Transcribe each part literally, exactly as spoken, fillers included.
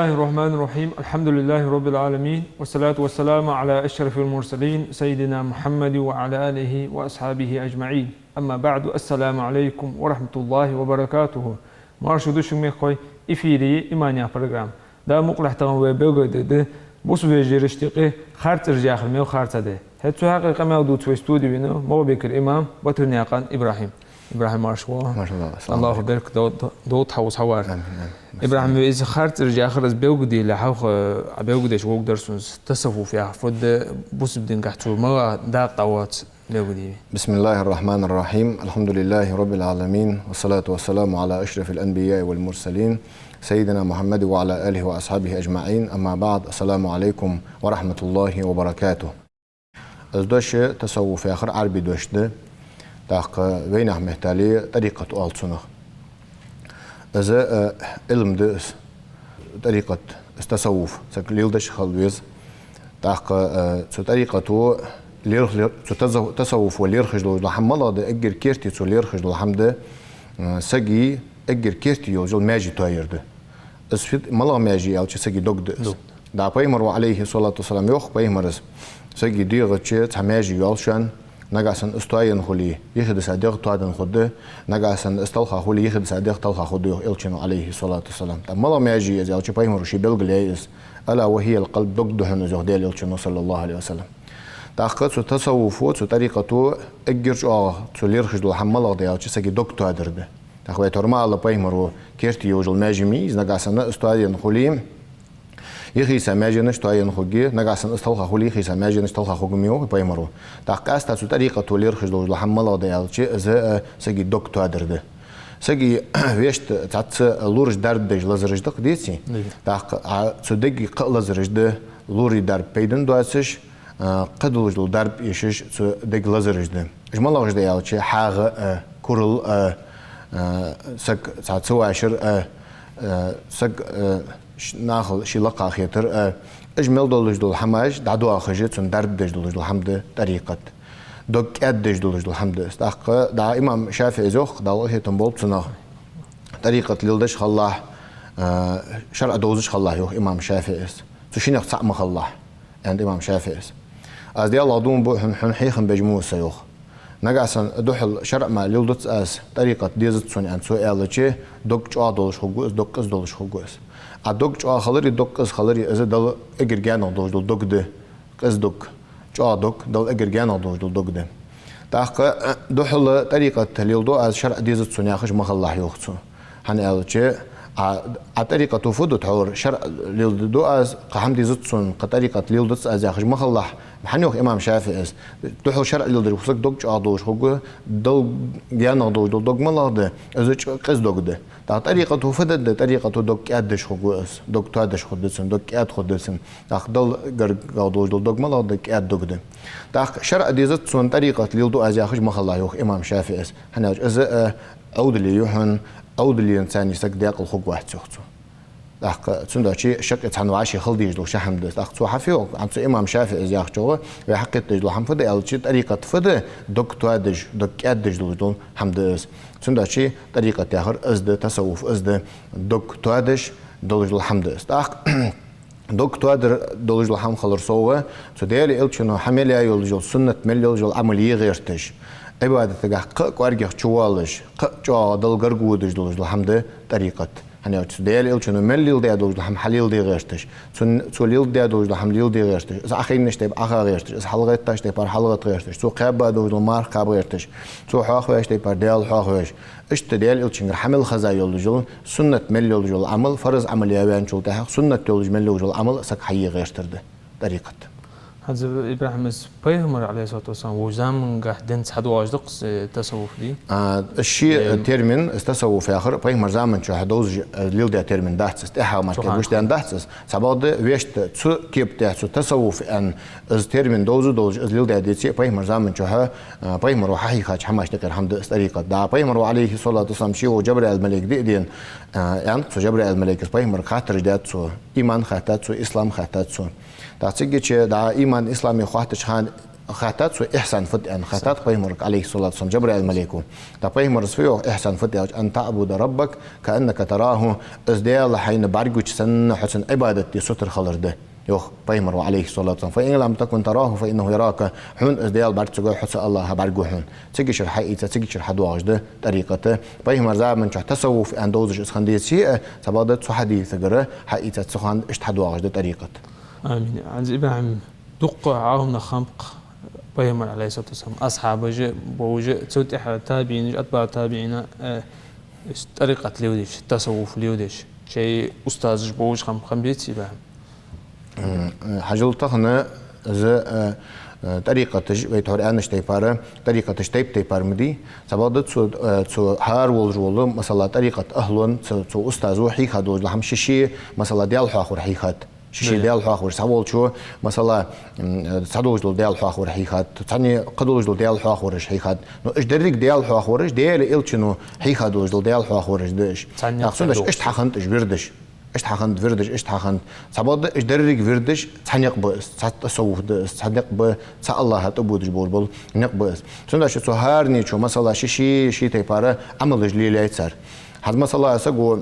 بسم الله الرحمن الرحيم. الحمد لله رب العالمين. والصلاة والسلام على أشرف المرسلين سيدنا محمد وعلى آله وأصحابه أجمعين. أما بعد. السلام عليكم ورحمة الله وبركاته. Марша да шуга, мехкахой, эфире «Иман» яха программа. Дала мукъалахь, тахан вай белгалдергда бусалба вежарашта юкъе харцараш яхар мел харцахьа да. ХӀаьта цу хьакъехьа къамаьл дувца вай студе венав Малгобекера имам Батурнаькъан ИбрахӀим. ИбрахӀим, марша воагӀалва. Марша воагӀалва, салам Аллахӏа, Ӏалайкум. Беркат долда, долда хьа укхаза хьавар. Амин, амин. ИбрахӀим, вай из харцараш яхар аз белгалдале, хьалха Ӏа белгалдеш гӀоргдар сона, тасаввуф яхар фуд, бусалба дингахьа цо малагӀа дакъа воацар белгалде вай. بسم الله الرحمن الرحيم. الحمد لله رب العالمين. والصلاة والسلام على أشرف الأنبياء والمرسلين سيدنا محمد وعلى آله وأصحابه أجمعين. أما بعد. السلام عليكم ورحمة الله وبركاته. Из дош, тасаввуф яхар, Ӏарбий дош да. ТӀаккха вайнаьха меттала тӀарикъат оал цунах. Из, э, Ӏилма да из. ТӀарикъат, из тасаввуф, саг леладеш хила веза. ТӀаккха, э, цу тӀарикъато лерх-, лер-, цу таза-, тасаввуфо лерхӀаш дола хӀама малагӀа да, эггара керте цо лерхӀаш дола хӀама да, э, сага эггара керте йолаш йола маьже тоаяр да. Из фуд, малагӀа маьже аьлча, сага дог да из. Дог. Да, Пайхамара, Ӏалайхи ссалату вассалам, йоах Пайхамара: сага дегӀа чу цхьа маьже йоал шоана, нагахьа санна из тоаенна хуле, юхедиса дегӀ тоаденна хургда, нагахьа санна из талха хуле, юхедиса дегӀ талха хургда, йоах Элчано, Ӏалайхи ссалату вассалам. ТӀаккха малагӀа маьже я из аьлча, Пайхамара ше белгалъяьй из. «ألا وهي القلب», дог да хьона из, йоах Даьла Элчано, саллаллахӀу Ӏалайхи ва саллам. ТӀаккха цу тасаввуфо, цу тӀарикъато эггара чӀоагӀа цо лерхӀаш дола хӀама малагӀа да аьлча, сага дог тоадар да. ТӀаккха вай тора ма аллара, Пайхамара керте йолаш йола маьже ма йий из, нагахьа санна из тоаенна хуле, юхедиса маьженаш тоаенна хургья, нагахьа санна из талха хуле, юхедиса маьженаш талха хургья, ма йоахий Пайхамара. ТӀаккха къаьстта цу тӀарикъато лерхӀаш долаш дола хӀама малагӀа да аьлча, из, э, сага дог тоадар да. Сага вешта цхьацца лораш дарба деш лазараш да-кх, деций? Да. ТӀаккха, а, цу дега кхы а лазараш да, лорий дарба пайдана доацаш, а, кхыдолаш дола дарба эшаш, цу дега лазараш да. Уж малагӀаш да аьлча, хьагӀа а, курал а, а, саг цхьа ца вашар а, а, саг, а, ш-, нахал ший лакха хетар а, уж мел долаш дола хӀамаш дӀадоахаш, цунна дарба деш долаш дола хӀама да тӀарикъат. Дог кӀаьддеш долаш дола хӀама да из. ТӀаккха да имам ШафиӀийс йоах, Дала къахетам болба цунах: тӀарикъат леладеш хилалахь, а, шарӀа довзаш хилалахь, йоах имам ШафиӀийс. Цу шиннех цаӀ ма хилалахь, аьннад имам ШафиӀийс. Аз Даьлах дув буъ хьона, хьона хьехам беш ма ва со, йоах. Нагахьа санна духьал шарӀа мара леладац аз тӀарикъат, дезац сона, аьнна цо аьлча, дог чӀоагӀа долаш хургва из, дог къиза долаш хургва из. А дог чӀоагӀа хилари, дог къиза хилари, из Далла эггара гаьнагӀа долаш дола дог да, къиза дог, чӀоагӀа дог, Далла эггара гаьнагӀа долаш дола дог да. ТӀаккха, э, духьала тӀарикъат леладу аз, шарӀа дезац сона яхаш ма хилалахь, йоах цо. ХӀана аьлча, а, а тӀарикъато фу ду тхьовра, шарӀа леладу аз, кхы хӀама дезац сона, кхы тӀарикъат леладац аз яхаш ма хилалахь. ХӀана йоах имам ШафиӀийс? Духьала шарӀа леладер саг дог чӀоагӀа долаш хургва, Далла гаьнагӀа долаш дола дог малагӀа да, из чӀ-, къиза дог да. ТӀаккха тӀарикъато фу дар да? ТӀарикъато дог кӀаьддеш хургва из, дог тоадеш хургда цун, дог кӀаьда хургда цун. ТӀаккха Далла гаргагӀа долаш дола дог малагӀа да? КӀаьда дог да. ТӀаккха шарӀа дезац сона тӀарикъат леладу аз яхаш ма хилалахь, йоах имам ШафиӀийс. ХӀана аьлча из, э, Ӏовдале я хьона, Ӏовдаленца цхьана саг даькъала хургвац, йоах цо. ТӀаккха цудухьа шаккхе цхьана вӀаши хила дезаш дола ши хӀама да из. ТӀаккха цо хьафио, хӀанз цу имам ШафиӀийс яхачох вай хьакхетадеш дола хӀама фу да аьлча, тӀарикъат фу да? Дог тоадеш, дог кӀаьддеш долаш дола хӀама да из. Цудухьа тӀарикъат яхар из да, тасаввуф из да, дог тоадеш долаш дола хӀама да из. ТӀаккха дог тоадар долаш дола хӀама хилар совгӀа, цу Даьла Элчано хьа мел яь йолаш йола суннат, мел йолаш йола Ӏамал е гӀерташ, Ӏибадатагахь кхы а кӀоаргагӀа чувоалаш, кхы а чӀоагӀа Далла гарга водаш долаш дола хӀама да тӀарикъат. ХӀана аьлча цу Даьла Элчано мел леладаь долаш дола хӀама хьалеладе гӀерташ, цун-, цо леладаь долаш дола хӀама леладе гӀерташ, из Ӏохайнаш тайпара Ӏоха гӀерташ, из хьалгӀетташ тайпара хьалгӀетта гӀерташ, цо кхаьба долаш дола марха кхаба гӀерташ, цо хьоахавеш тайпара Даьла хьоахавеш. Иштта Даьла Элчангара хьа мел хеза йолаш йола суннат, мел йолаш йола Ӏамал, фарз Ӏамал яь ваьнначул тӀехьагӀа суннат йолаш мел йолаш йола Ӏамал саг хьае гӀертар да тӀарикъат. ХӀанз, ИбрахӀим, из Пайхамар, Ӏалайхи ссалату вассалам, волча замангахь денз хьадоагӀаш да-кх из, э, тасаввуф, дий? А, ши, э, термин, из тасаввуф яхар, Пайхамара заман чухь довзаш, э, леладаь термин дац из, тӀехьагӀа мара кхы гучадаьнна дац из. Цхьабакъда вешта цу кепа тӀа, цу тасаввуф аьнна, из термин довза долаш, из леладаь деце а, Пайхамара заман чухь, э, Пайхамаро хьахьийхача хӀамашта юкъера хӀама да из тӀарикъат. Да, Пайхамаро, Ӏалайхи ссалату вассалам, ше волча Жабраил малейк диъ дена, э, аьннад цо, Жабраил малейкас Пайхамарга хаттараш даьд цо, иман хаьттад цо, ислам хаьттад цо. ТӀаккха цигача, да, иман, ислам хоаттача хана, Хаьттад цо, ихьсан фуд аьнна хаьттад пайхамарга, алейхи салату вассалам, Джабраил малейко. ТӀаккха пайхамара фу йоах, ихьсан фуд аьлча: «أن تعبد ربك كأنك تراه». Из Даьла хьайна бӀаргагуча санна хьо цунна Ӏибадат де, сутара хилар да, йоах пайхамара, алейхи салату вассалам. «فإن لم تكن تراه فإنه يراك». Хьона из Даьла бӀарга ца гой, хьо цу Аллахӏа бӀаргагу хьона. Цига шера хьаийца, цига шера хьадоагӀаш да тӀарикъат. Пайхамара заман чухь тасаввуф аьнна довзаш из хинна деце а, цхьабакъда цу хьадисагара хьаийца, цу хана иштта хьадоагӀаш да тӀарикъат. Амин. ХӀанз, ИбрахӀим, дукха Ӏаламнах хиннаб-кх пайхамара, алейхи салату вассалам, асхьабаш а, бовш а, цул тӀехьа табиӀинаш, атбаӀу табиӀина, э, тӀарикъат леладеш, тасаввуф леладеш, шоай устазаш бовш хиннаб-, хиннабеций, ИбрахӀим? М, э, хьажал, тахан из, э, э, тӀарикъаташ, вай тхьовра аьннача тайпара, тӀарикъаташ тайп-тайпара ма дий. Цхьабакъда цу, э, цу хӀара волаш вола, масала, тӀарикъата ахӀло, цу, цу устазо хьийха долаш дола хӀама ший-ший, масала, Даьла хьоахавар хьийхад. Ший-ший Даьла хьоахавараш. Цхьаволчо, масала, м, цхьа долаш дола Даьла хьоахавар хьийхад, цхьанне кхы долаш дола Даьла хьоахавараш хьийхад. Но уж деррига Даьла хьоахавараш, Даьла Элчано хьийха долаш дола Даьла хьоахавараш да уж. Цхьанне кхы долаш. Иштта хьахиннад уж вирдаш. Иштта хьахиннад вирдаш, иштта хьахиннад. Цхьабакъда уж деррига вирдаш цхьа никъ ба из, цхьа тасаввуф да из, цхьа никъ ба, цхьа Аллахӏа тӀабодаш болаш бола никъ ба из. Цудухьа цу хӀаранечо, масала, ший-ший, ший тайпара Ӏамалаш лелаяьй цар. ХӀанз, масала, саго,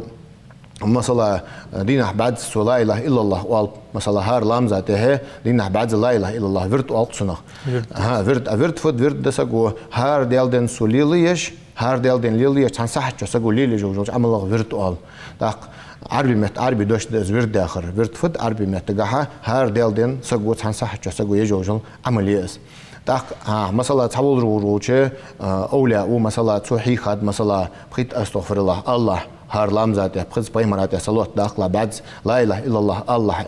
масала, дийнахьа бӀаьзза цо ла илахӀа иллаллахӀ оал, масала, хӀара ламаза тӀехьа дийнахьа бӀаьзза ла илахӀа иллаллахӀ вирд оал-кх цунах. Вирд. Аха, вирд. А вирд фуд? Вирд да саго хӀара Даьла денна цо лелаеш, хӀара Даьла денна лелаеш, цхьан сахьата чухь саго лелаеш йолча Ӏамалах вирд оал. ТӀаккха Ӏарбий метта, Ӏарбий дош да из вирд яхар. Вирд фуд? Ӏарбий меттагахьа хӀара Даьла денна саго цхьан сахьата чухь саго еш йола Ӏамал я из. ТӀаккха, а, масала, цхьаволаш волча, а, овлияо, масала, цо хьийхад, масала, пхийтта астагӀфируллахӀ алалахь, хӀара ламаза тӀехьа, пхезза пайхамара тӀехьа салот даккхалахь, бӀаьзза ла илахӀа иллаллахӀ алалахь.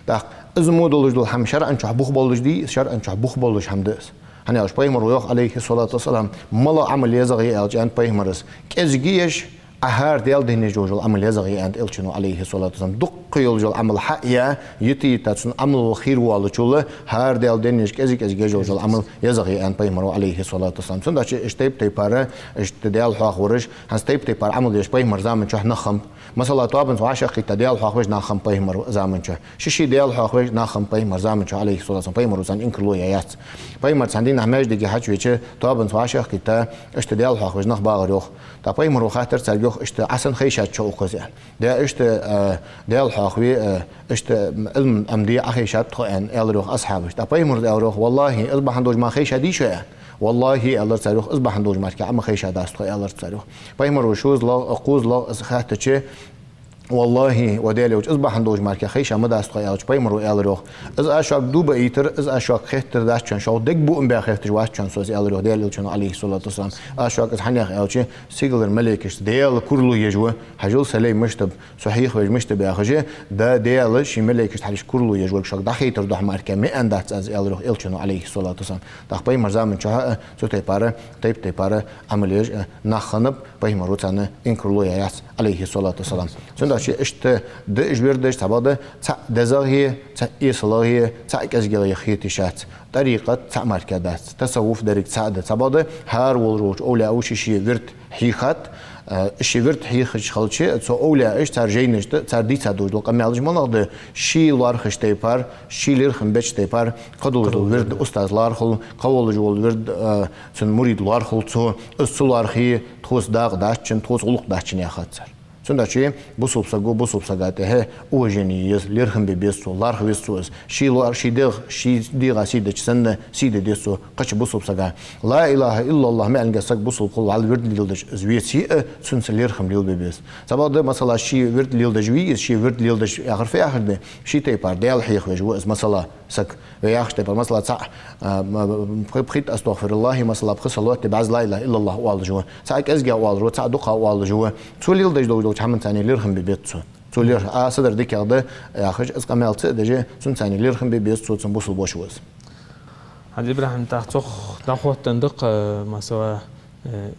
ТӀаккха из мо долаш дола хӀама шарӀан чухь бух болаш дий, шарӀан чухь бух болаш хӀама да из. ХӀана аьлча пайхамара йоах, алейхи салату вассалам, малагӀа Ӏамал езагӀа я аьлча, аьннад пайхамара, кӀезига еш, Ӏа хӀара Даьла денна еш йола Ӏамал езагӀа я, аьннад Элчано, алейхи салату вассалам. Дукха йолаш йола Ӏамал хьаяь, йита-йита цун Ӏамал хир воаллачул, хӀара Даьла денна еш, кӀезиг-кӀезига еш йола Ӏамал езагӀа я, аьннад пайхамара, алейхи салату вассалам. Цудухьа иштта тайп-тайпара, иштта Даьла хьоахавараш, хӀанз тайп-тайпара Ӏамал деш пайхамара заман чухь нах хиннаб. Масала, тоабанца вӀашагӀкхийтта Даьла хьоахавеш нах хиннаб пайхамара заман чухь. Ший-ший Даьла хьоахавеш нах хиннаб пайхамара заман чухь, алейхи салату вассалам, пайхамара царна инкарло яь яц. Пайхамар цхьан дийнахьа маьждиге хьачувеча, тоабанца вӀашагӀкхийтта, иштта Даьла хьоахавеш нах багӀар йоах. ТӀаккха пайхамара хаьттар царга йоах: «Иштта Ӏа сенна хайшад шо укхаза?» — аьнна. «Даьла, иштта, а, Даьла хьоахаве, а, иштта Ӏилма Ӏомаде Ӏа хайшад тхо», — аьнна, аьлар йоах асхьабаша. ТӀаккха пайхамара аьлар йоах: «Валлахӏи, из бахьан долаш мара хайшадий шо?» — аьнна. «Валлахӏи, — аьлар цар йоах, — из бахьан долаш мара Ӏа ма хайшадац тхо», — аьлар цар йоах. Пайхамара шозлагӀа, кхозлагӀа из хаьттача, «Валлахӏи, ва Даьла Элча, из бахьан долаш мара хайша ма дац тхо», — аьлча, пайхамара аьлар йоах: «Из аз шуга дув бийтар, из аз шуга хеттар дац шоана, шуга дег буам баь хетташ вац шоана со из», — аьлар йоах Даьла Элчано, алейхи салату вассалам. «Аз шуга из хӀана ях аьлча, сигалара малейкашца Даьла курало еш ва, хьажал, са лай мишта ба, со хьехавеш мишта ба», — яхаш, да, Даьла ший малейкашта хьалхашка курало еш волга шуга дӀахайтар духьа мара ма аьннадац аз, аьлар йоах Элчано, алейхи салату вассалам. ТӀаккха пайхамара заман чухь а цу тайпара, тайп-тайпара Ӏамал еш, а, нах хиннаб, пайхамара царна инкарло яь яц, алейхи салату вассалам. Цудухьа иштта да уж вирдаш, цхьабакъда цаӀ дезагӀа я, цаӀ эсалагӀа я, цаӀ кӀезигагӀа я хеташ яц. ТӀарикъат цаӀ мара дац, тасаввуф деррига цаӀ да. Цхьабакъда хӀара волаш волча овлияо ший-ший вирд хьийхад, а, ший вирд хьийхача хилча, цу овлияаша, цар жайнаш тӀа, цар дийца долаш дола къамаьлаш малагӀа да, ший лоархӀаш тайпара, ший лерхӀам беча тайпара, кхы долаш дола вирд устаза лоархӀал, кхы волаш вола вирд, а, цун мурид лоархӀал цо, из цо лоархӀе, тхоца дакъа дац шун, тхоца гӀулакх дац шун, яхад цар. Цудухьа бусалба саго бусалба сага тӀехьа уважени еза, лерхӀам бе беза цо, лоархӀа веза цо из. Ший лоар-, ший дегӀ, ший дегӀа сий деча санна, сий де деза цо кхыча бусалба сага. Ла илахӀа иллаллахӀ маӀан дола саг бусалба хул вале, вирд леладеш из веце а, цунца лерхӀам лелабе беза. Цхьабакъда, масала, ший вирд леладеш вий из, ший вирд леладеш яхар фу яхар да, ший тайпара Даьла хьехавеш ва из, масала, саг. Вай яхача тайпара, масала, цаӀ, а, м, пхи-, пхийтта астагӀфируллахӀи, масала, пхи салоти, бӀаьзза ла илахӀа иллаллахӀ оалаш ва, цаӀ кӀезигагӀа оалаш ва, цаӀ дукхагӀа оалаш ва. Цо леладеш долаш долча хӀаманца лерхӀам бе беза цо. Цо лерхӀам, а, са дар дикагӀа да, яхаш, из къамаьл ца а деш, цунца лерхӀам бе беза цо, цун бусалба воша ва из. ХӀанз, ИбрахӀим, тӀаккха цох дӀахоттаденна да-кх, масала, э,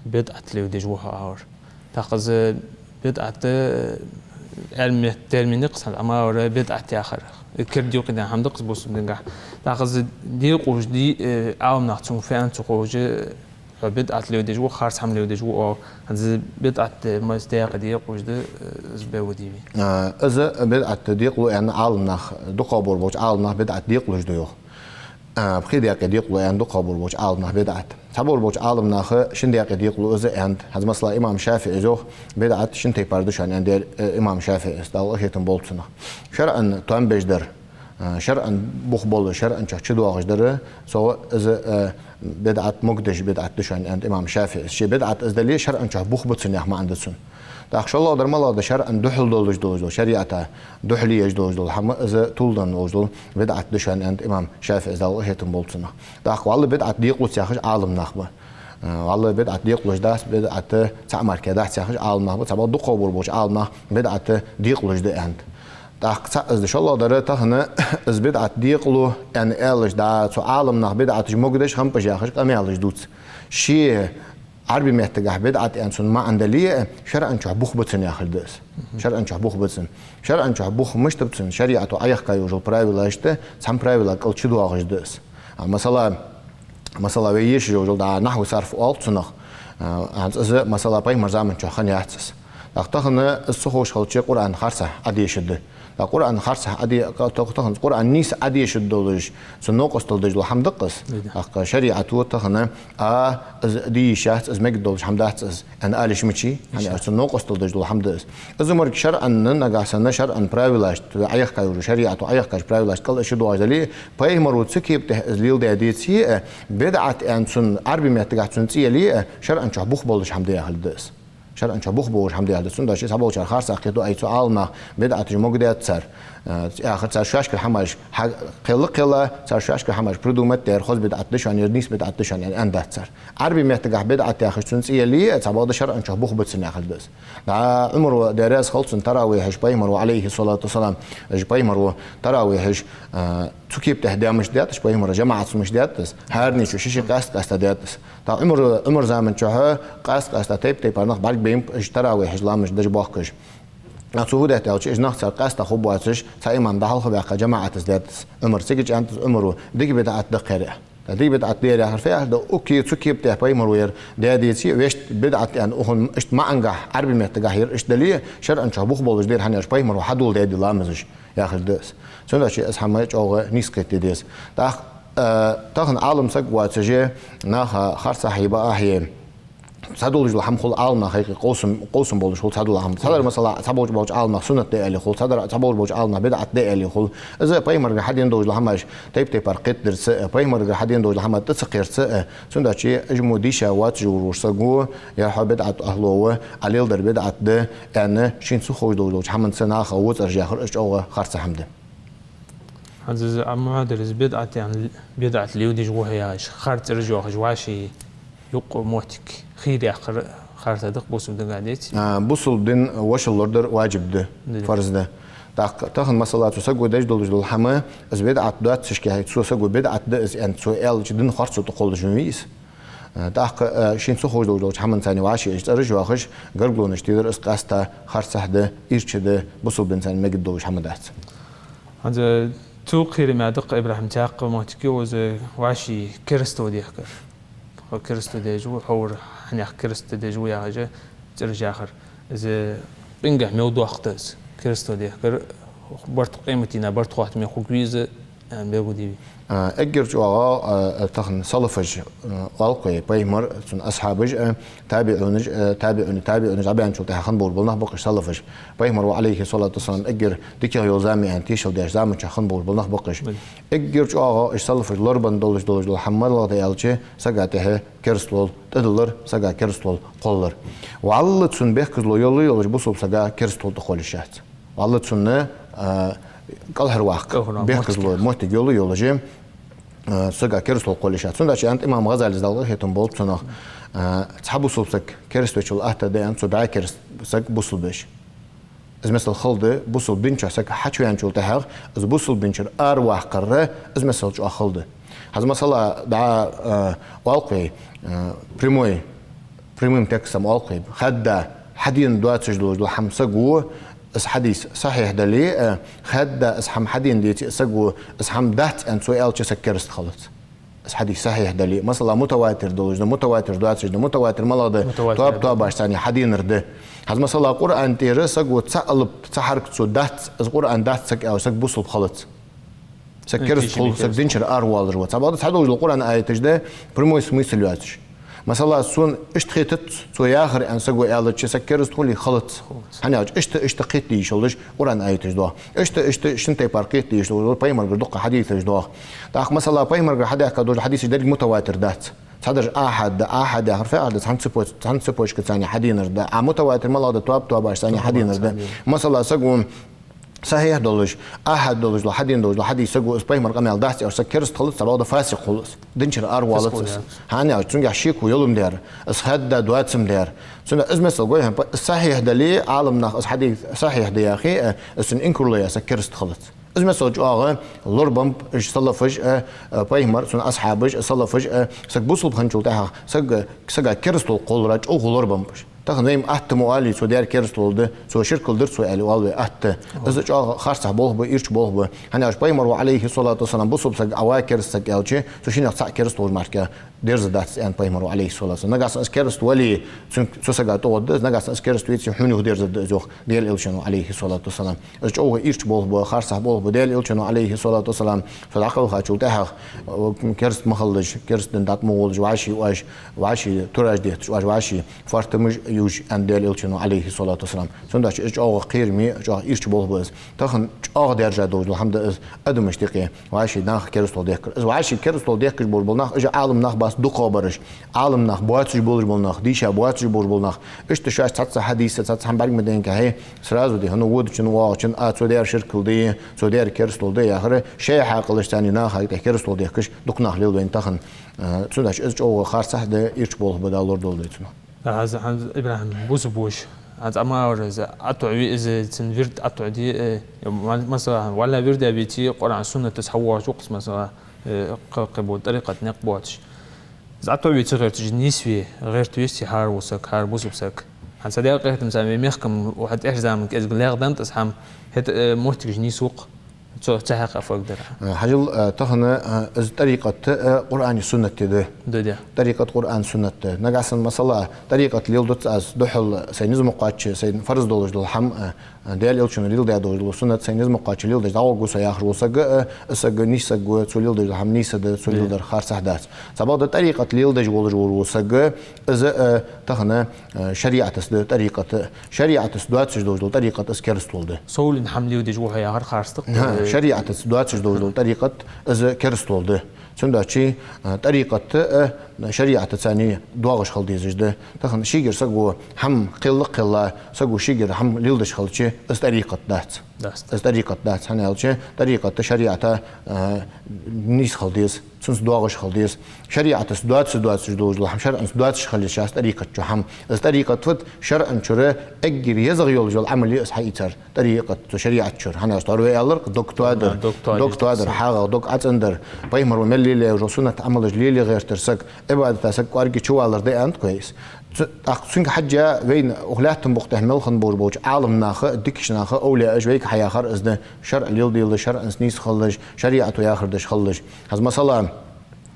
бидӀат леладеш ва хьо, аьлар. ТӀаккха из бидӀат, э, Ӏилма термин да-кх из, хӀанз Ӏа ма аьлар, бидӀат яхар. Э, керда юкъе даьнна хӀама да-кх из бусалба динагахьа. ТӀаккха из декъалуш дий, э, Ӏаламнаха цунга фу аьннад, цу кхожа, хьо бидӀат леладеш ва, харц хӀама леладеш ва оал. ХӀанз из бидӀат, э, маца декъа декъалуш да, э, из бе ва дийви. А, из бидӀат декъалу аьнна Ӏаламнаха, дукхагӀбола болча Ӏаламнаха бидӀат декъалуш да йоах. А, пхи даькъе декъалу аьннад дукхагӀбола болча Ӏаламнаха бидӀат. Цхьабола болча Ӏаламнаха шин даькъе декъалу из аьннад. ХӀанз, масала, имам ШафиӀийс йоах, бидӀат шин тайпара да шоана аьннад, э, имам ШафиӀийс, Дала къахетам болба цунах. ШарӀан тоам беш дар, а, шарӀан бух болаш, шарӀан чу доагӀаш дар, цо из, э, бидӀат, могадеш бидӀат да шоана аьннад имам ШафиӀийс. Ше бидӀат из дале, шарӀан чу бух ба цун яха маӀан да цун. ТӀаккха шоллагӀа дар малагӀа да? ШарӀан духьал долаш долаш дола, шариӀата духьале еш долаш дола хӀама, из тувладенна волаш дола бидӀат да шоана аьннад имам ШафиӀийс, Дала къахетам болба цунах. ТӀаккха валлахӀи бидӀат декъалуц яхаш Ӏаламнах ба. Э, валлахӀи бидӀат декъалуш дац, бидӀат цхьа марке дац яхаш Ӏаламнах ба, цхьабакъда дукхагӀбола болча Ӏаламнаха бидӀат декъалуш да аьннад. ТӀаккха цхьаъ из да. ШоллагӀа дар тахан из бидӀат декъалу аьнна аьлча, да, цу Ӏаламнаха бидӀаташ могадеш, хампаш яхаш къамаьлаш дувц. Ше Ӏарбий меттагахь бидӀат аьнна цун маӀан дале а, шарӀан чу бух ба цун яхилга да из. ШарӀан чу бух ба цун. ШарӀан чу бух мишта ба цун? ШариӀато Ӏояхка йолаш йола правилашта цхьан правила кӀал чу доагӀаш да из. А, масала, масала, вай ешаш йолаш йола, да, нахьву сарф оал цунах. А, хӀанз из, масала, пайхамара заман чу хинна яц из. ТӀаккха тахан из ца ховш хилча, Къуръан харцахьа Ӏодешаргда. ТӀаккха Къуръан харцахьа Ӏоде-, ка-, та-, тахан Къуръан нийса Ӏодешаргдолаш, цун новкъостал деш дола хӀама да-кх из. Ди да. ТӀаккха шариӀато тахан, а, из де йиш яц, из мегаш долаш хӀама дац из, аьнна ала йиш мичай, хӀана аьлча цун новкъостал деш дола хӀама да из. Из мара шарӀан, нагахь санна шарӀан правилашта Ӏояхка йолаш, шариӀато Ӏояхкача правилашта кӀал из чу доагӀаш дале, пайхамаро цу кепа тӀа из леладаь деце а, бидӀат аьнна цун Ӏарбий меттагахь цун цӀи яле а, шарӀан чу бух болаш хӀама да яхилга да из. ШарӀан чу бух болаш хӀама да яхилга да. Цудухьа цхьаболчар харцахьа кхетаду: ай, цу Ӏаламнаха бидӀаташ могадаьд цар. Э, яхар, цар шоашкара хӀамаш хьа-, кхелла-кхелла, цар шоашкара хӀамаш придумать даьр, хоза бидӀат да шоана, ер нийса бидӀат да шоана аьнна дац цар. Ӏарбий меттагахь бидӀат яхаш цун цӀи яле а, цхьабакъда шарӀан чу бух ба цун яхилга да из. Да, Ӏумара, Даьла раьза хилва цунна, таравихьаш пайхамаро, Ӏалайхи ссалату вассалам, уж пайхамаро таравихьаш, э, цу кепа тӀа даь мишта даьтташ, пайхамара жамаӀатаца мишта даьтташ, хӀаране чу ши-ши къаьста-къаьста даьтташ. ТӀаккха Ӏумара, Ӏумара заман чухь къаьста-къаьста, тайп-тайпара нах бӀаргабайнаб уж таравихьаш ламазаш деш боахкаш. А цу фу даьд аьлча, уж нах цар къаьста хургбоацаш, цхьа имам дӀахьалхаваьккха, жамаӀатаца даьтташ. Ӏумара цига чӀоагӀа из, Ӏумара дика бидӀат да-кх ер. ТӀаккха дика бидӀат да ер яхар фу яхар да? Укх, цу кепа тӀа пайхамаро ер даь деце а, вешта бидӀат аьнна укхун иштта маӀангахь, Ӏарбий меттагахь ер иштта дале а, шарӀан чу бух болаш да ер, хӀана аьлча пайхамаро хьадоладаьд из ламазаш яхилга да из. Цудухьа из хӀама чӀоагӀа нийса кхетаде деза. ТӀаккха, э, тахан Ӏалам саг воацаш, наха харцахьеи бакъахьеи цхьадолаш дола хӀама хул Ӏаламнаха юкъе, къовсам, къовсам болаш хул цхьадола хӀама. Цхьадар, масала, цхьаболча, болча Ӏаламнаха суннат да аьле хул, цхьадар, цхьаболча, болча Ӏаламнаха бидӀат да аьле хул. Из пайхамарагара хьадена долаш дола хӀамаш тайп-тайпара кхетадарца а, пайхамарагара хьадена долаш дола хӀама тӀа ца кхерца а, цудухьа уж мо дийша воацаш вола саго, е хьо бидӀата ахӀло ва, Ӏа леладер бидӀат да аьнна, шийна ца ховш долаш долча хӀаманца наха воцӀараш яхар, из чӀоагӀа харца хӀама да. ХӀанз из Ӏа ма хьоадара, из бидӀат аьнна, бидӀат леладеш ва хьо яхаш, хӀара цӀераш йоахаш, вӀаший юкъ моттиг хийра яьккхар харца да-кх бусалба динагахь, деций? А, бусалба дин вошал лорадар ваджиб да, ди да, фарз да. ТӀаккха тахан, масала, цу саго деш долаш дола хӀама, из бидӀат доаццашка, хӀай, цу саго бидӀат да из аьнна цо аьлча, дина харцо тӀакхоллаш ма вий из. А, тӀаккха, а, шийна ца ховш долаш долча хӀаманца вӀаший уж цӀераш йоахаш, гаргалонаш телар, из къаьста харцахьа да, ийрча да, бусалба динца мегаш долаш хӀама дац. ХӀанз цу кхераме да-кх, ИбрахӀим, цхьаккха моттиг я из, вӀаший кераста ва дехкар. Хьо кераста деш ва, хьо вар хьанех кераста деш ва яхаш цӀераш яхар. Из къингахь мел доккха да из, кераста ва дехкар, барт, къематдийнахьа барт хӀоттаме хургвий из, аьнна, белгалдий вай? А, эггара чӀоагӀа, а, тахан салафаш, а, оал-кх вай, пайхамар, цун асхьабаш а, табиӀунаш а, табиӀуни табиӀунаш, дӀабаьнначул тӀехьагӀа хинна болаш бола нах ба-кх уж салафаш. Пайхамаро, Ӏалайхи ссалату вассалам, эггара дикагӀа йола зама аьнна тешал деш заман чухь хинна болаш бола нах ба-кх уж. Эггара чӀоагӀа уж салафаш лорабенна долаш долаш дола хӀама малагӀа да аьлча, сага тӀехьа керастал тӀадиллар, сага керастал кхоллар. ВаллахӀи, цунна бехказло йолаш йолаш бусалба сага керастал тӀакхоллаш яц. ВаллахӀи, цунна, а, кӀалхарваккха, кӀалхарваккха бехказло моттиг, моттиг йолаш йолаш, а, сага керастал кхоллаш яц. Цудухьа аьннад имам ГӀазалис, Дала къахетам болба цунах, а, цхьа бусалба саг кераста вечул атта да аьнна, цу бӀаь кераста саг бусалба веш. Из, масала, хала да, бусалба дин чу саг хьачувеначул тӀехьагӀа, из бусалба дин чура араваккхар, из, масала, чӀоагӀа хала да. ХӀанз, масала, дӀа, а, оал-кх вай, а, прямой, прямым текстом оал-кх вай: хадда хьадена доацаш долаш дола хӀама саго, из хьадис сахьихь дале а, хадда из хӀама хьадена деце а саго, из хӀама дац аьнна цо аьлча, саг кераста хилац. Из хьадис сахьихь дале а, масала, мутаватир долаш да, мутаватир доацаш да, мутаватир малагӀа да? Мутаватир. Тоаб-тоабашца хьаденар да. ХӀанз, масала, Къуръан тӀера саго цхьа алап, цхьа хьаракат цо дац, из Къуръан дац саг аьлча, саг бусалба хилац. Саг кераста хул, саг динчара аравоалаш ва. Цхьабакъда цхьадолаш дола Къуръан аяташ да прямой смысл йоацаш. Масала, сона иштта хетац цо яхар аьнна саго аьлча, саг кераста хулий? Халац. ХӀана аьлча иштта, иштта кхетаде йиш йолаш Къуръан аяташ доагӀа. Иштта, иштта шин тайпара кхетаде йиш йолаш пайхамарагара дукха хьадисаш доагӀа. ТӀаккха, масала, пайхамарагара хьадаьхка долаш хьадисаш деррига мутаватир дац. Цхьадола ахьад да, ахьад яхар фу яхар да, цхьан цепоч-, цхьан цепочкаца хьаденар да. А мутаватир малагӀа да, тоаба-тоабашца хьаденар да. Масала, саго сахьихь долаш, ахьад долаш дола, хьадена долаш дола хьадис саго из пайхамара къамаьл дац аьлча, саг кераста хилац, цхьабакъда фасикъ хул из. Динчара аравоалац из. ХӀана аьлча цунгахь шеко йолга ма дий, из хадда доацам дий. Цудухьа из масал гой хьона, из сахьихь дале, Ӏаламнаха из хьадис сахьихь да яхе, э, из цунна инкарло яь саг кераста хилац. Из масал чӀоагӀа лорабаьб уж салафаш, э, э, пайхамар, цун асхьабаш, э, салафаш, э, саг бусалба хинначул тӀехьагӀа, саг, сага керастал кхоллара чӀоагӀа лорабаьб уж. Тахан вайна атта ма оалий, цо даьр керастал да, цо ширк дир цо аьле, оал вай атта. Из чӀоагӀа харцахьа болх ба, ийрча болх ба. ХӀана аьлча пайхамара, Ӏалайхи ссалату вассалам, бусалба саг Ӏа ва кераста саг аьлча, цу шиннех цаӀ кераста волаш мара дерза дац аьннад пайхамара, Ӏалайхи ссалату вассалам. Нагахьа санна из кераста вале, цун, цу сага тӀагӀоргда из, нагахьа санна из кераста веце, хьона юха дерзаргда из юха, Даьла Элчано, Ӏалайхи ссалату вассалам. Из чӀоагӀа ийрча болх ба, харцахьа болх ба. Даьла Элчано, Ӏалайхи ссалату вассалам, со дӀакхелхачул тӀехьагӀа, э, кераста ма хилалаш, кераста дина тӀа ма гӀолаш, вӀаши оаш, вӀаши тураш детташ оаш, вӀаши фоартамаш ювш, аьннад Даьла Элчано, Ӏалайхи ссалату вассалам. Цудухьа из чӀоагӀа кхераме, чӀоагӀа ийрча болх ба из. Тахан чӀоагӀа даьржа долаш дола хӀама да из адамашта юкъе, вӀаши наха керастал дехкар. Из вӀаши керастал дехкаш болаш бола нах, уж Ӏаламнах бац дукхагӀбараш. Ӏаламнах боацаш болаш бола нах, дийша боацаш болаш бола нах. Иштта шоаш цхьацца хьадис, цхьацца хӀама бӀарга ма дайннинге, хье, сразу дий хьона водачун, воагӀачун, а, цо даьр ширк да, цо даьр керастал да яхар, шоай хьаькъалашца наха юкъе керастал дехкаш дукха нах лел вайна тахан. Э, цудухьа из чӀоагӀа харцахьа да, ийрча болх ба, Дала лорадолда вай цунах. Да, хӀанз, хӀанз, ИбрахӀим, бусалба воша, хӀанз Ӏамавар из, ӀотӀаве из, цун вирд ӀотӀаде, э, ма-, масала, валлахӀи, вирд а веце, Къуръан, суннатаца хьавоагӀаш ва-кх из, масала, э, кхы-, кхы бола тӀарикъата никъ боацаш. Из ӀотӀаве ца гӀерташ, нийсве гӀерта везий хӀара вола саг, хӀара бусалба саг? ХӀанз цхьа даькъе хетам са вай мехка-м укх тӀехьарча заман кӀезига лаьгӀданнад из хӀама, хӀаьта, э, моттигаш нийсва-кх. Цо ца хьакха фаг дар. Э, хьажал, э, тахан, э, из тӀарикъат, э, Къуръани суннати да. Да, да. ТӀарикъат Къуръан, суннат да. Нагахьа санна, масала, тӀарикъат леладац аз, духхьал сай низ ма кхоачча, сай фарз долаш дола хӀама, э, Даьла Элчано леладаь долаш дола суннат сай низ ма кхоачча леладеш дӀагӀоргва со яхаш вола саг, э, из саг нийса саг ва, цо леладеш дола хӀама нийса да, цо леладер харцахьа дац. Цхьабакъда тӀарикъат леладеш волаш вола саг, из, э, тахан, э, шариӀатаца да тӀарикъат. ШариӀатаца доацаш долаш дола тӀарикъат, из керастал да. Совленна хӀама леладеш ва хьо яхар харц да-кх. ХӀа, э, шариӀатаца доацаш долаш дола тӀарикъат, из керастал да. Цудухьа, э, тӀарикъат, э, шариӀатаца доагӀаш хила дезаш да. Тахан шийгара саго хӀама кхелла а кхелла, саго шийгара хӀама леладеш хилча, из тӀарикъат дац. Дац. Из тӀарикъат дац, хӀана аьлча тӀарикъат шариӀата, э, нийса хила деза, цунца доагӀаш хила деза. ШариӀатаца доацаш, доацаш долаш дола хӀама, шарӀаца доацаш хила еза шоаш тӀарикъат чу хӀама. Из тӀарикъат фуд? ШарӀан чура эггара езагӀа йолаш йола Ӏамал я из хьаийцар. ТӀарикъат цу шариӀат чура. ХӀана аьлча тховра вай аьлар-кх, дог тоадар, дог тоадар, хьагӀах дог Ӏацандар, пайхамара мел лелаяь йола суннат Ӏамалаш лелае гӀертар саг, Ӏибадата саг кӀоарга чувалар да аьннад-кх вай из. Цу-, тӀаккха цунга хьежжа вайна укх лаьттан букъа тӀа мел хинна болаш болча Ӏаламнаха, дикача наха, овлияаша вайга хьаяхар из да: шарӀ леладелаш, шарӀаца нийса хилалаш, шариӀато яхар деш хилалаш. ХӀанз масала,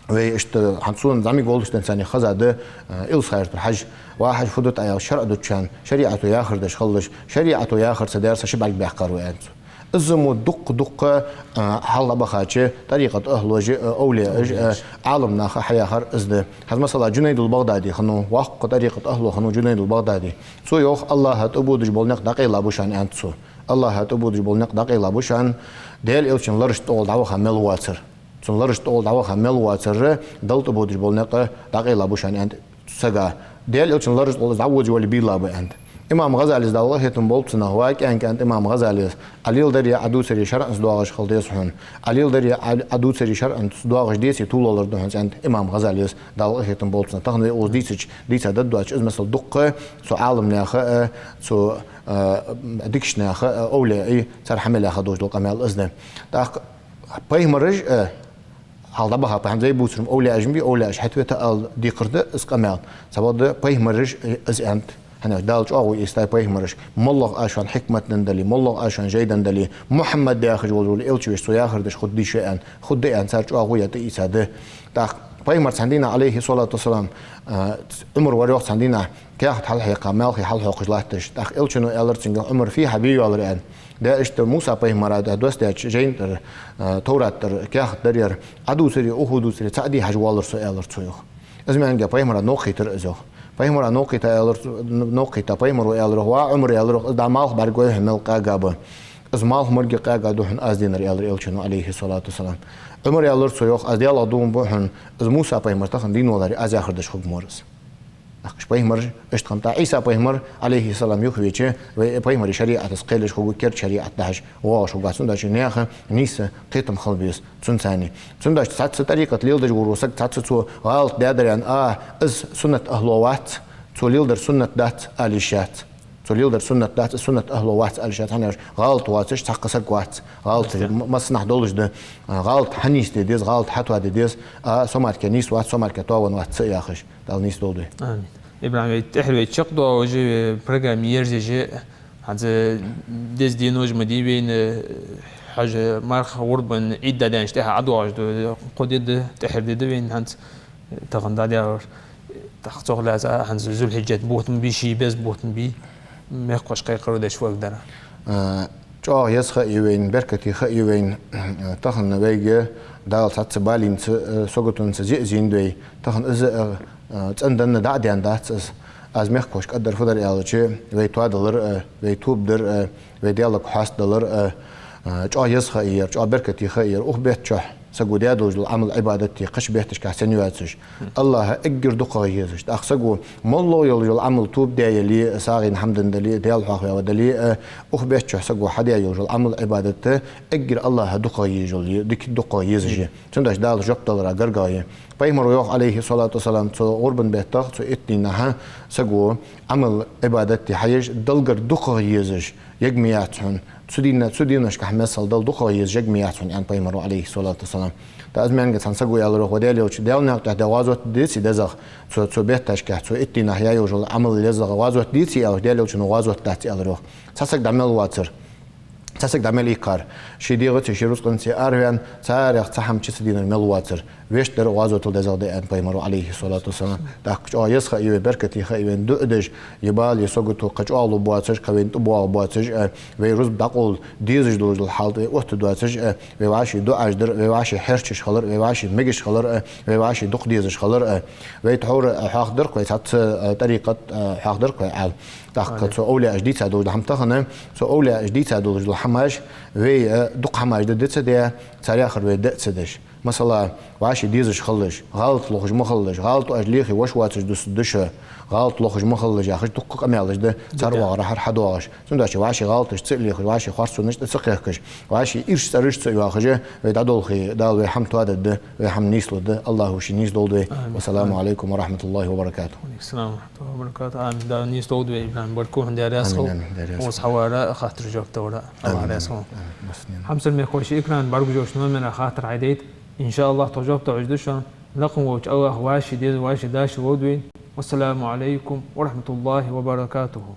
вай иштта хӀанз сона зӀамига волча денз царна хеза да, э, Илсха-Юртара Хьажа. Ва Хьажа, фу ду тӀа аьлча, шарӀ дуччан шариӀато яхар деш хилалаш, шариӀато яхар ца даьр, са ши бӀарг баьккхар ва, аьннад цо. Из мо дукха-дукха, э, хьалха дӀабахача тӀарикъата ахӀлоша, э, овлияаша, э, Ӏаламнаха хьаяхар из да. ХӀанз масала Джунайдул БагӀдади хиннав, воккха тӀарикъата ахӀло хиннав Джунайдул БагӀдади. Цо йоах: АллахӀа тӀабодаш бола никъ дӀакъайла ба шоана, аьннад цо. АллахӀа тӀабодаш бола никъ дӀакъайла ба шоана, Даьла Элчан ларашта тӀагӀолла дӀаваха мел воацар. Цун ларашта тӀагӀолла дӀаваха мел воацар, Далла тӀабодаш бола никъ дӀакъайла ба шоана, аьннад сага. Даьла Элчан ларашта тӀагӀолла из дӀаводаш вале, бийла ба, аьннад. Имам ГӀазалес, Дала къахетам болба цунах, ва кӀаьнк, аьннад имам ГӀазалес, Ӏа леладари Ӏа дувцари шарӀаца доагӀаш хила деза хьона. Ӏа лелдари Ӏа, Ӏа дувцари шарӀаца доагӀаш деце, тувлалар да хьона из, аьннад имам ГӀазалес, Дала къахетам болба цунах. Тахан вай укхаза дийцача, дийца дад доацаш, из масала дукха цу Ӏаламнаха, э, цу, э, дикача наха, э, овлияий, цар хьа мел яха долаш дола къамаьл из да. ТӀаккха пайхамараш, э, хьалха дӀабаха, пайхамар зай буцурм овлияаш ма бий, овлияаш хьатӀавета ала декхар да из къамаьл. Цхьабакъда пайхамараш, э, из аьннад. ХӀана аьлча Дала чӀоагӀо ийцадаьд пайхамараш. МоллагӀа аз шоана хьикмат денна дале, моллагӀа аз шоана жай денна дале, Мухьаммад яхаш волаш вола элча веш, цо яхар деш хургдий шо, аьнна, хургда аьнна, цар чӀоагӀо я тӀаийца да. ТӀаккха Пайхамар цхьан дийнахьа, Ӏалайхи ссалату вассалам, а, Ӏумар вар йоах цхьан дийнахьа, каьхат хьалхьекха, малхий хьалхьокхаш латташ. ТӀаккха Элчано аьлар цунга: «Ӏумар, фий хьа бий йоаллар?» — аьнна. «Де, иштта Муса пайхамара тӀа доссадаьча жайна тӀара, а, Товрата тӀара каьхат дар ер. Ӏа дувцаре, укхо дувцаре, цхьаъ дий хьажа воаллар со», — аьлар цо йоах. Из маьнга пайхамара новкъа хийтар из йоах. Пайхамара новкъа хийтта аьлар цо, новкъа хийтта пайхамара аьлар йоах: «Ва Ӏумар, — аьлар йоах, — из да малх бӀаргагой хьона мел къагаб. Из малх моргӀа къагадо хьона аз дийнар», — аьлар Элчано, Ӏалайхи ссалату вассалам. Ӏумара аьлар цо йоах: «Аз Даьлах дув буъ хьона, из Муса пайхамар тахан дийна валаре аз яхар деш хургва морас». ТӀаккха уж пайхамараш, иштта хӀама тӀа Ӏийса пайхамар, Ӏалайхи ссалам, юхавеча, вай пайхамара шариӀатаца кхелаш хургва, керда шариӀат дахьаш воагӀаш хургвац. Цудухьа наьха нийса кхетам хила беза цунца цхьана. Цудухьа цхьацца тӀарикъат леладеш вола саг, цхьацца цо гӀалат даьдар аьнна, а, из суннат ахӀло вац, цо леладер суннат дац ала йиш яц. Цо леладер суннат дац, из суннат ахӀло вац ала йиш яц, хӀана аьлча гӀалат воацаш цхьаккха саг вац. ГӀалат м-, массанахьа долаш да. А, гӀалат хьанийсде деза, гӀалат хьатоаде деза, а со мара кхы нийса вац, со мара кхы тоавенна вац ца яхаш. Дала нийса долда вай. Амин. ИбрахӀим, вай тӀехьара вай чакхдоагӀаш, вай программа ерзаеш, хӀанз деза денош ма дий вайна, хьажа, марха, гӀурбан Ӏид дӀадаьнначул тӀехьагӀа ӀодоагӀаш да, кхо ди да, тӀехьара ди да вайна хӀанз тахан дӀадаьлар. ТӀаккха цох лаьца хӀанз Зулхьиджат бутт ма бий, ши беза бутт ма бий, мехкахошка кхайкхар деш валга дар. А, чӀоагӀа еза ха я вайна, беркате ха я вайна, а, тахан вайга Дала цхьацца балийца, а, саготонца зе а зийнад вай. Тахан из, а, а, цӀенданна дӀа а даьннадац из. Аз мехкахошка кӀаддар фу дар аьлча, вай тоадалар а, вай тоба дар а, вай Даьлага хьоастадалар а, а, чӀоагӀа еза ха я ер, чӀоагӀа беркате ха я ер. Укх бетта чухь саго даь долаш дола Ӏамал, Ӏибадат кхыча бетташкахь санна йоацаш, АллахӀа эггара дукхагӀа езаш. ТӀаккха саго моллагӀа йолаш йола Ӏамал тоба даь яле а, сагӀийна хӀама даь дале а, Даьла хьоахаваь дале а, укх бетта чухь саго хьадаь йолаш йола Ӏамал, Ӏибадат эггара АллахӀа дукхагӀа езаш йола, дика дукхагӀа езаш я. Цудухьа Дала жоп далара гаргагӀа я. Пайхамара йоах, Ӏалайхи ссалату вассалам, цу гӀурбан беттах, цу итт дийнахьа саго Ӏамал, Ӏибадат хьаеш, Даллагара дукхагӀа езаш ерг ма яц хьона. Цу дийнахьа, цу дийнашкахь мел сел Далла дукхагӀа езаш ерг ма яц хьона, аьннад Пайхамара, Ӏалайхи ссалату вассалам. ТӀаккха из маьнга цхьан саго аьлар йоах: «Ва Даьла Элча, Даьла наькъа тӀа гӀазот деций дезагӀа, цу, цу бетташкахь, цу итт дийнахьа яь йолаш йола Ӏамал езагӀа гӀазот деций?» — аьлча, Даьла Элчано: «ГӀазот дац», — аьлар йоах. Цхьа саг дӀа мел вацар. Цхьа саг дӀа мел ийккхар. Ший дегӀацеи ший рузкъанцеи араваьнна, царех цхьа хӀама чу ца дийнар мел вацар. Вешта дар гӀазотал дезагӀа да, аьннад Пайхамара, Ӏалайхи ссалату вассалам. ТӀаккха чӀоагӀа еза ха я вай, беркате ха я вайна, дуӀа деш, е бала, е сагото, кхы чӀоагӀа лургбоацаш, кхы вайна тӀабоагӀаргбоацаш, а, вай рузба дӀакъовла дезаш долаш дола хьал тӀа вай оттадоацаш, а, вай вӀаший дуӀаш дар, вай вӀаший хьерчаш хилар, вай вӀаший мегаш хилар, а, вай вӀаший дукха дезаш хилар, а. Вай тхьовра, а, хьоахадир-кх вай цхьацца, а, тӀарикъат, а, хьоахадир-кх вай Ӏаьла. ТӀаккха цу овлияаша дийца долаш дола хӀама тахан, цу овлияаша дийца долаш дола хӀамаш, вай, а, дукха хӀамаш да ца даь, цар яхар вай да ца деш. Масала, вӀаший дезаш хилалаш, гӀалат лохаш ма хилалаш, гӀалат оаш лехе воша воацаш дусаргда шо, гӀалат лохаш ма хилалаш яхаш, дукха къамаьлаш да цар оагӀорахьара хьадоагӀаш. Цудухьа вӀаший гӀалаташ ца лехаш, вӀаший харцонаш тӀа ца кхехкаш, вӀаший ирча цӀераш ца йоахаш, вай дӀадолхе, Дала вай хӀама тоадергда, вай хӀама нийслургда, АллахӀа ший нийса долда вай. Амин. Вассаламу Ӏалайкум ва рахьматуллахӀи ва баракатухӀ. Ва Ӏалайкум салам ва рахьматуллахӀи ва баракатухӀ. Амин. Дала нийса долда вай, ИбрахӀим, баркал хьона, Даьла раьза хилва. Амин, амин, Даьла раьза хилва. Укхаза хьавара, хаттарашта жоп далара, АллахӀ раьза хилва. Амин, амин. Хьамсара мехкахой, шоай экрана бӀаргагуш йолча номера хаттар хьайдайта. ИншааллахӀ, тхо жоп дала хьожаргда шоана. Лакха волча АллахӀа вӀаший деза, вӀаший дашал лолда вайна. Вассаламу Ӏалайкум ва рахьматуллахӀи ва баракатухӀ.